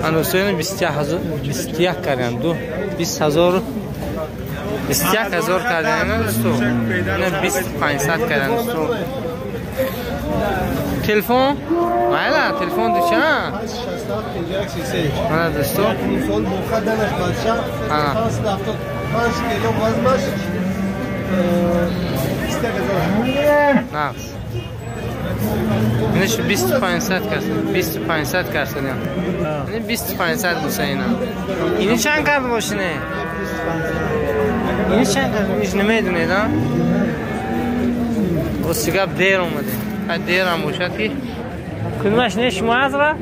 Андӯстони 21 карданд. Ду 20000 21000 карданд дӯсто. Ина 2500 карданд дӯсто. Телефон? Майла, телефон ду чанд? 67 51 33. Мана дӯсто. Сол муқаддамаш бача. 575 кило вазнаш. 21000. Нақс. Инаш 2500 карданд. 2500 карданд. Ин 2500 буса ина. Ини чанд кард бошине? Ини чанд кард? Иш намедонед, а? Рости гап дер омадем. Ха дерам бошад ки кунмаш не шумо азра?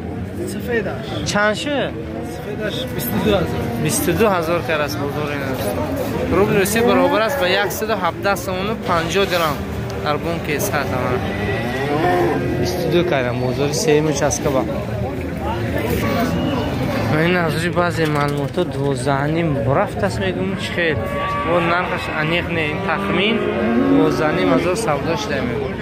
Сафедаш. Чанд шуд? Сафедаш 22000. 22000 кар аст бозор ин аст. Рубли Русия баробар аст ба 117 сомону 50 дирам дар бонки Эсхат. 22 кардам бозори сеюм участка ба. Ин аз рӯи баъзе маълумотҳо 12,5 рафтааст мегӯм чӣ хел. Бо нархаш аниқ не, ин тахмин 12,5 ҳазор савдо шуда мегӯм.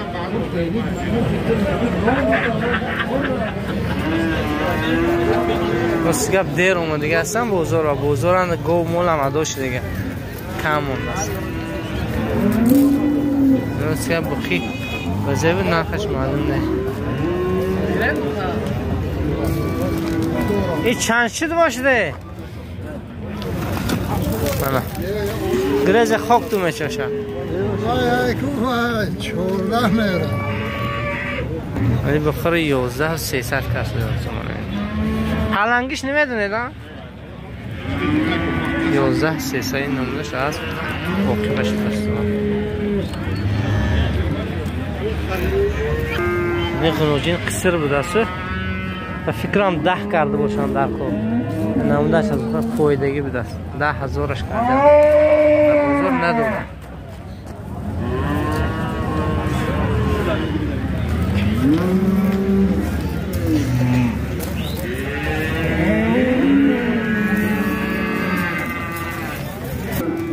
Рости гап дер омадига ҳастам бозор ва бозоранд гов молам адо шудига. Кам мондааст. Рости гап бухи ба зеби нархаш маълум не. И чанд шуд бошиде? Мана. Греза хок ту мечаша. 14 мера. Али бухари 11300 кас дорад. Палангиш намедонед, а? 11300 ин номдаш аст. Боқӣ башид аст. Ин ғуноҷин қисир будааст. Ба фикрам 10 карда бошанд дар кор. Намудаш аз фоидагӣ будааст. 10000-аш карда. Дар бозор надодам.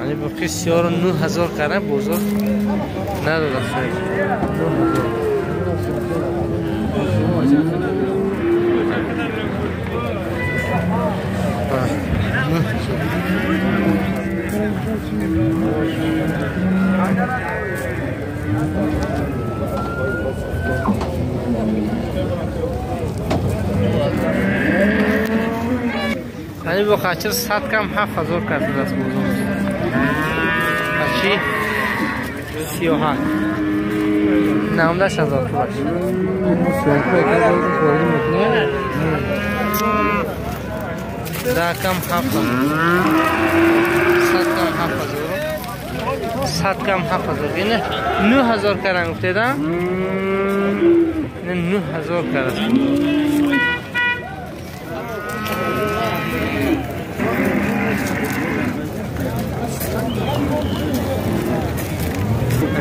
Ани боқӣ сиёро 9000 карда бозор надодааст. 9000. Ани бо қачир 100 кам 7000 кардааст бозор. Қачи сиёҳак. 98000 пулаш. 10 кам 7000. 100 кам 7000. 100 кам 7000. Ина 9000 кардан гуфтед, а? Ина 9000 кардааст.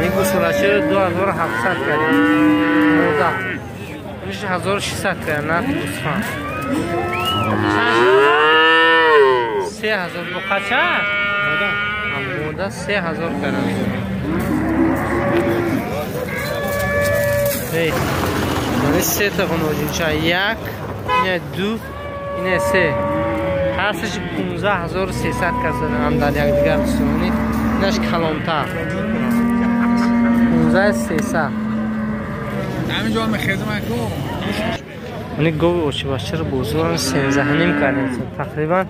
Ин гусолачиро 2700 кардем. Мода. Инаш 1600 кардем, нархи гусфанд. 3000 бо қача? Мода 3000 кардем. Эй, ин се та ғуноҷинча. Як, ина ду, ина се. Ҳар сеш 15300 кардем дар якдигар дӯстони. Инаш калонтар. 15300. Ҳаминҷо мехезам ку. Ани гови очибашчиро бозоран 13,5 кардем тақрибан.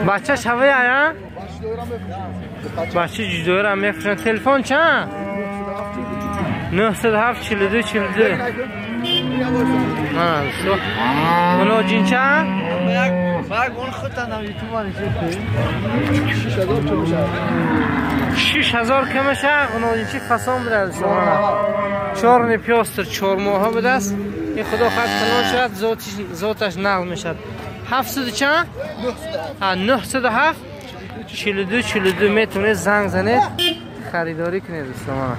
Бача шавай ая? Бача ҷудоира мефурӯшанд. Телефон чанд? 907 42 42. Мана дӯсто. Ғуноҷинча? 6000 камаша ғуноҷинчи фасон будааст. Чорни пёстр 4 моҳа будааст. Ин худо хоҳад калон шавад, зоташ нағз мешавад. 700 чанд? 907 42 42 метавонед занг занед, харидорӣ кунед дӯстон.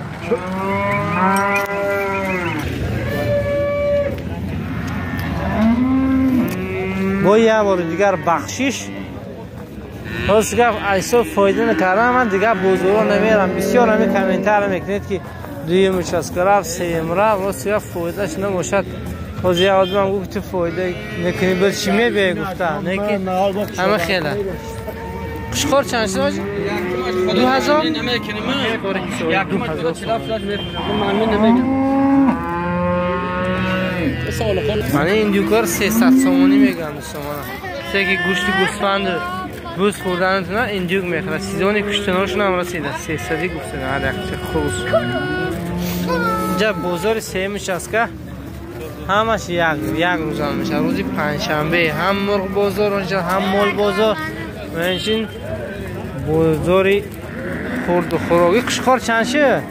Бо як бори дигар бахшиш. Рост гап айсо фоида накардам, ман дигар бозорҳо намерам. Бисёр ҳамин комментария мекунед ки Дуюм участка рафт, сеюм рафт, рост фоидааш набошад. Ҳозир як одам гуфт ту фоида мекунӣ, бир чӣ мебиёй гуфта. Не ки ҳама хела. Қушқор чанд шуд ҳоҷӣ? 2000? 2000. Мана индюкор 300 сомонӣ мегӯянд дӯстон. Касе ки гӯшти гӯсфанду буз хӯрданатона индюк мехӯрад. Сезони куштаношон ҳам расида. 300 гуфтан ҳар якча хурус. Инҷа бозори сеюм участка ҳамаш як рӯза мешавад. Рӯзи панҷшанбе ҳам мурғ бозор мешавад, ҳам мол бозор. Ва инчунин бозори хурду хӯрокӣ. Қушқор чанд шуд?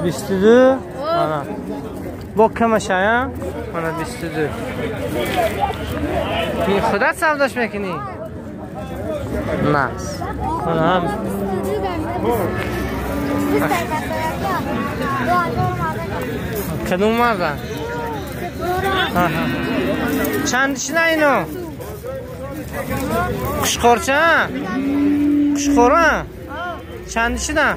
22. Мана. Бо камашая? Мана 22. Ин худат савдош мекунӣ? На. Мана ҳам. Кадом марда? Чанд шуда ино? Қушқорча? Қушқора? Чанд шуда?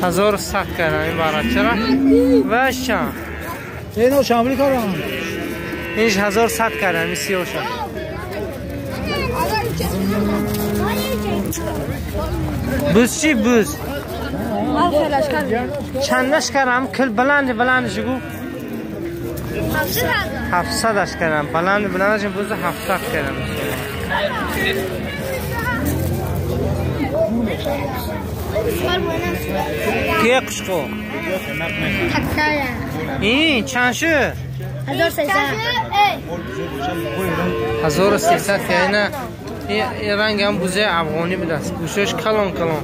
1100 кардам ин барачара. Ваш чанд? Ино шамли кардам. Инш 1100 кардам, ин сиёша. Буз чӣ буз? Чандаш кардам? Кил баланди баландиш гу? 700аш кардам. Баланди баландаш буз 700 кардам. Кия қушқо? Ин чанд шуд? 1300. Ина ин ранг ҳам бузаи афғонӣ будааст. Гӯшаш калон калон.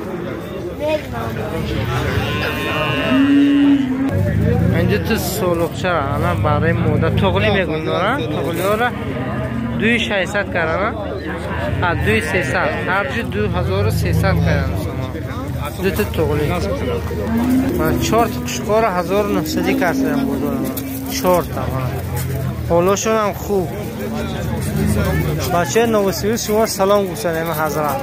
Инҷа ту солуқчара ана барои мода тоғлӣ мегӯянд, тоғлиҳоро 2600 карданд, 2300, ҳарҷи 2300 карданд. Дута тоғлӣ. Чорта қушқора 1900 карданд бозор. Чорта. Ҳолошон ҳам хуб. Бачаи Новосибирск шумо салом гуфтанд ама ҳазрат.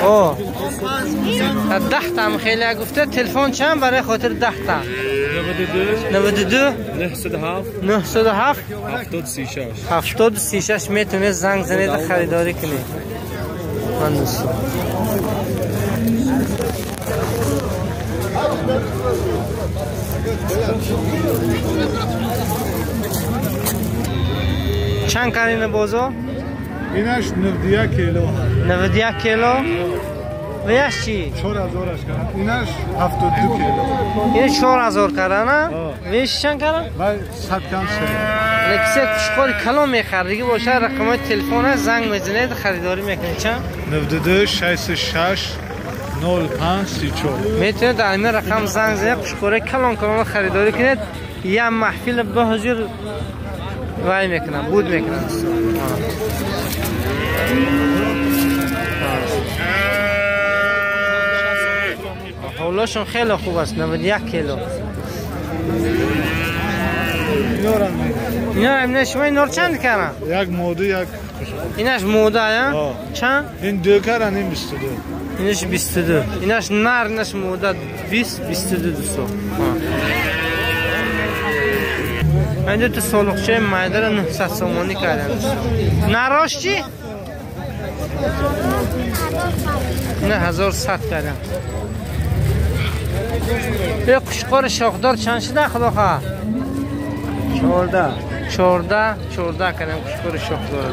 О, 10 там хеле гуфта телефон чанд барои хотир 10 та? 92 907 907 70 36 метавонед занг занед ва харидорӣ кунед. Ман дӯстон. Чанд карина бозор? Инаш 91 кило. 91 кило? ва яш чӣ? 4000 кардам. Инаш 72 кило. Ин 4000 кардан, а? Ва яш чанд кардан? Ва 100 кам шуд. Кисе қушқори калон мехаридагӣ бошад, рақамҳои телефон аст, занг мезанед, харидорӣ мекунед. Чанд? 92 66 05 34. Метавонед дар ҳамин рақам занг занед, қушқори калон калонро харидорӣ кунед. Як маҳфил ба ҳузур вай мекунам, буд мекунам. ҳолашон хеле хуб аст, 91 кило. Ино шумо инор чанд кардан? Як мода, як инаш мода, а? Чанд? Ин ду кардан, ин 22. Инаш 22. Инаш нар, инаш мода 20, 22 дӯсто. Ман ду та солуқчаи майдаро 900 сомонӣ кардам. Нарош чӣ? Ина 1100 кардам. Е қушқори шохдор чанд шуда худоха? 14. 14, 14 кардам қушқори шохдор.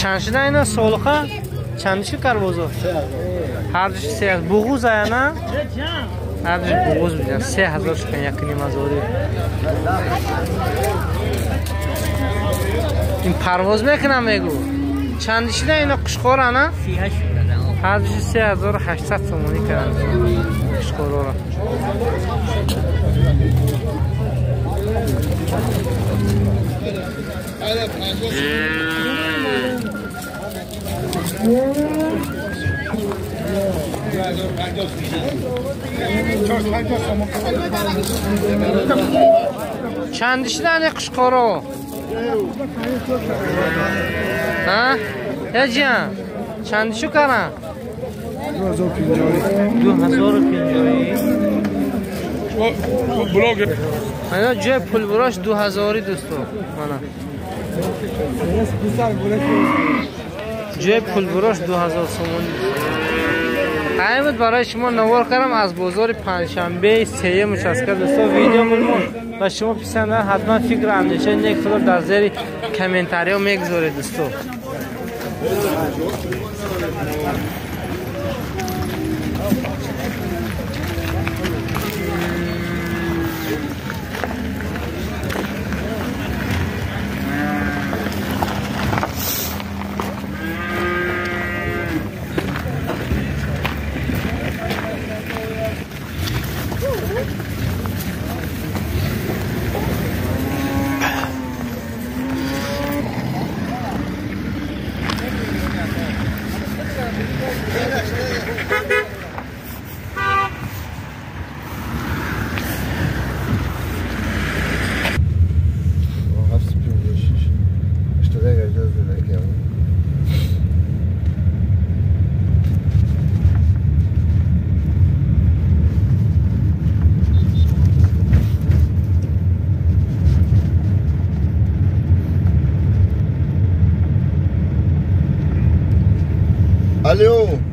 Чанд шуда ино солуха? Чанд шуд карбозо? Ҳардуш 3000. Буғуз ая на? Ҳардуш буғуз бидам. 3000 шуд, 1.5 ҳазори. Ин парвоз мекунам мегӯ. Чанд шуда ино қушқора на? Ҳардуш 3800 сомонӣ кардам қушқорора. چند شدن قشقارو؟ ها؟ یا جان چند شو کردن؟ 2050. من جای پول براش 2000 دوستو. من جای پول براش 2000 سومانی. قیمت برای شما نوار کردم از بازار پنجشنبه سه مشاسکر دوستا. ویدیو مون و شما پسند حتما فکر اندیشه نیک خود در زیر کامنتاری ها میگذارید دوستا. Алло.